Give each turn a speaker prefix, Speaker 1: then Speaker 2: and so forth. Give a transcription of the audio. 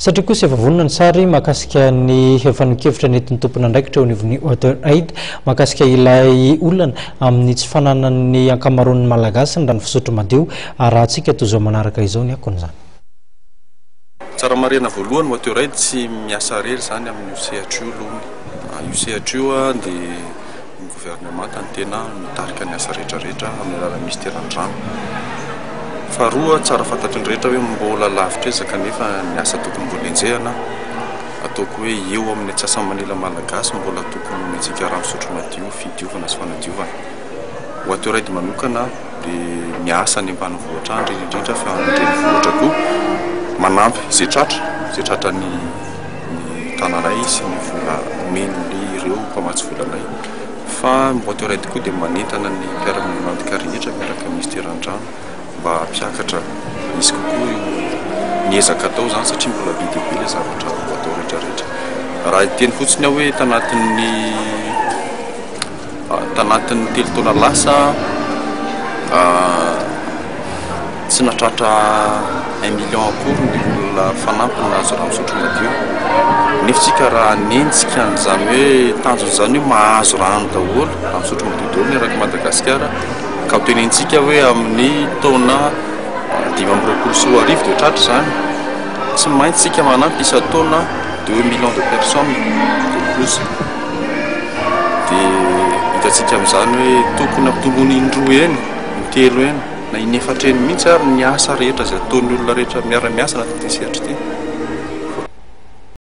Speaker 1: Satria kosa efa vonona ny sary mahakasika ny fanehoan-kevitra nentin'ny tompon'andraikitra eo anivon'ny Water Aid mahakasika ilay olana amin'ny tsy fananan'ny ankamaroan'ny Malagasy ny rano fisotro madio. Arahantsika toy izao manaraka izao ny akon'izany.
Speaker 2: Tsara marihana voalohany, Water Aid tsy miasa irery izany amin'io sehatra io aloha. Io sehatra io dia ny governemanta no tena mitarika ny asa rehetra rehetra amin'ny alalan'ny minisiteran'ny rano. Faharoa, tsara fantatry ny rehetra hoe mbola lavitra ezaka nefa ny asa tokony mbola enjehana. Ataoko hoe eo amin'ny antsasa-manila malagasy mbola tokony omentsika rano fisotro madio, fidiovana sy fanadiovana. Water Aid manokana dia miasa any ambanivohitra any indrindra indrindra fa any an-drenivohitra koa manampy izay tratra, izay tratran'ny ny tananay sy ny vola omen'ireo mpamatsy vola anay. Fa ny Water Aid koa dia manentana ny mpiara-miombon'antoka rehetra miaraka amin'ny minisiteran'ny rano mba hampiakatra misy kokoa io ny ezaka atao izany satria mbola be dia be ilay zavatra ho atao rehetra rehetra. Raha hiteny fotsiny aho hoe tanatin'ny Tanatin'ny telo taona lasa, tsy nahatratra un million akory ny olona fanampiny nahazo rano fisotro madio. Nefa isika raha hanenjika an'izany hoe tanjona izany hoe mahazo rano daholo, rano fisotro madio daholo ny erak'i Madagasikara, ka ho tenenitsika hoe amin'ny taona 2025 dia ho tratra izany, tsy maintsy isika manampy isan-taona deux millions de personnes de plus. Dia hitantsika amin'izany hoe tokony hampitomboina indroa eny, intelo eny, na inefatra eny mihitsy ary ny asa rehetra izay ataon'ny olona rehetra miara-miasa anatin'ity sehatra ity.